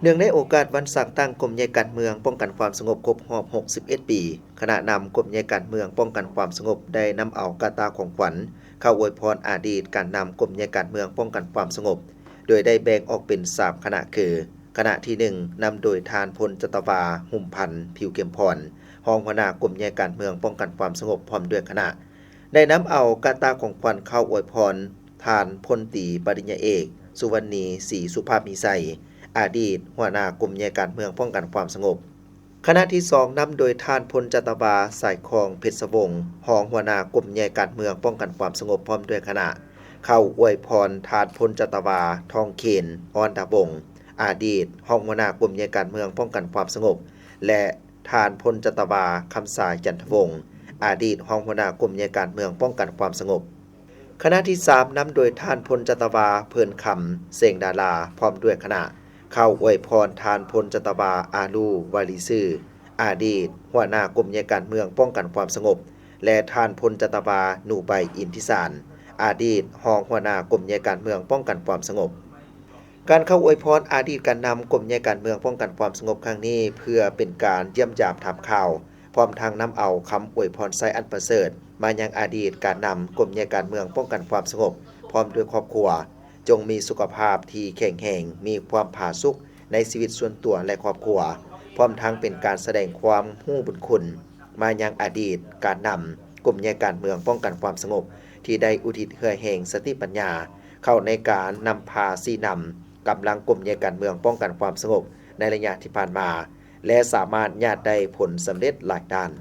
ເນື່ອງໃນໂອກາດວັນສ້າງຕັ້ງກົມໃຫຍ່ການເມືອງປ້ອງກັນຄວາມສະຫງົບຄົບຮອບຫົກສິບເອັດປີ, ຄະນະນຳກົມໃຫຍ່ການເມືອງປ້ອງກັນຄວາມສະຫງົບໄດ້ນຳເອົາກະຕ່າຂອງຂວັນເຂົ້າອວຍພອນອາດີດການນຳກົມໃຫຍ່ການເມືອງປ້ອງກັນຄວາມສະຫງົບ, ໂດຍໄດ້ແບ່ງອອກເປັນສາມຄະນະຄື, ຄະນະທີໜຶ່ງ ນຳໂດຍທ່ານ ພົນຈັດຕະວາ ຫຸມພັນ ຜິວເຂັມພອນ, ຮອງຫົວໜ້າກົມໃຫຍ່ການເມືອງປ້ອງກັນຄວາມສະຫງົບ ພ້ອມດ້ວຍຄະນະ, ໄດ້ນຳເອົາກະຕ່າຂອງຂວັນເຂົ້າອວຍພອນທ່ານ ພົນຕີ ປະລິນຍາເອກ ສຸວັນນີ ສີສຸພາບມີໄຊ, ອາດີດຫົວໜ້າກົມໃຫຍ່ການເມືອງປ້ອງກັນຄວາມສະຫງົບ. ຄະນະທີສອງ ນຳໂດຍທ່ານ ພົນຈັດຕະວາ ສາຍຄອງ ເພັດສະວົງ, ຮອງຫົວໜ້າກົມໃຫຍ່ການເມືອງປ້ອງກັນຄວາມສະຫງົບ ພ້ອມດ້ວຍຄະນະ, ເຂົ້າອວຍພອນທ່ານ ພົນຈັດຕະວາ ທອງເຂນ ອອນດາວົງ, ອາດີດຮອງຫົວໜ້າກົມໃຫຍ່ການເມືອງປ້ອງກັນຄວາມສະຫງົບ ແລະ ທ່ານ ພົນຈັດຕະວາ ຄຳສາຍ ຈັນທະວົງ, ອາດີດຮອງຫົວໜ້າກົມໃຫຍ່ການເມືອງປ້ອງກັນຄວາມສະຫງົບ. ຄະນະທີສາມ ນຳໂດຍທ່ານ ພົນຈັດຕະວາ ເພີນຄຳ ເສງດາລາ ພ້ອມດ້ວຍຄະນະ, ເຂົ້າອວຍພອນທ່ານ ພົນຈັດຕະວາ ອາລູ ວາລີຊື່, ອາດີດຫົວໜ້າກົມໃຫຍ່ການເມືອງປ້ອງກັນຄວາມສະຫງົບ ແລະ ທ່ານ ພົນຈັດຕະວາ ໜູໄບ ອິນທິສານ, ອາດີດຮອງຫົວໜ້າກົມໃຫຍ່ການເມືອງປ້ອງກັນຄວາມສະຫງົບ. ການເຂົ້າອວຍພອນອາດີດການນຳກົມໃຫຍ່ການເມືອງປ້ອງກັນຄວາມສະຫງົບຄັ້ງນີ້ ເພື່ອເປັນການຢ້ຽມຢາມຖາມຂ່າວ, ພ້ອມທັງນຳເອົາຄຳອວຍພອນໄຊອັນປະເສີດມາຍັງອາດີດການນຳກົມໃຫຍ່ການເມືອງປ້ອງກັນຄວາມສະຫງົບ ພ້ອມດ້ວຍຄອບຄົວ, ຈົ່ງມີສຸຂະພາບທີ່ແຂງແຮງ, ມີຄວາມຜາສຸກໃນຊີວິດສ່ວນຕົວ ແລະ ຄອບຄົວ, ພ້ອມທັງເປັນການສະແດງຄວາມຮູ້ບຸນຄຸນມາຍັງອາດີດການນຳກົມໃຫຍ່ການເມືອງປ້ອງກັນຄວາມສະຫງົບ ທີ່ໄດ້ອຸທິດເຫື່ອແຮງສະຕິປັນຍາ ເຂົ້າໃນການນຳພາຊີ້ນຳກຳລັງກົມໃຫຍ່ການເມືອງປ້ອງກັນຄວາມສະຫງົບໃນໄລຍະທີ່ຜ່ານມາ ແລະ ສາມາດຍາດໄດ້ຜົນສຳເລັດຫຼາຍດ້ານ.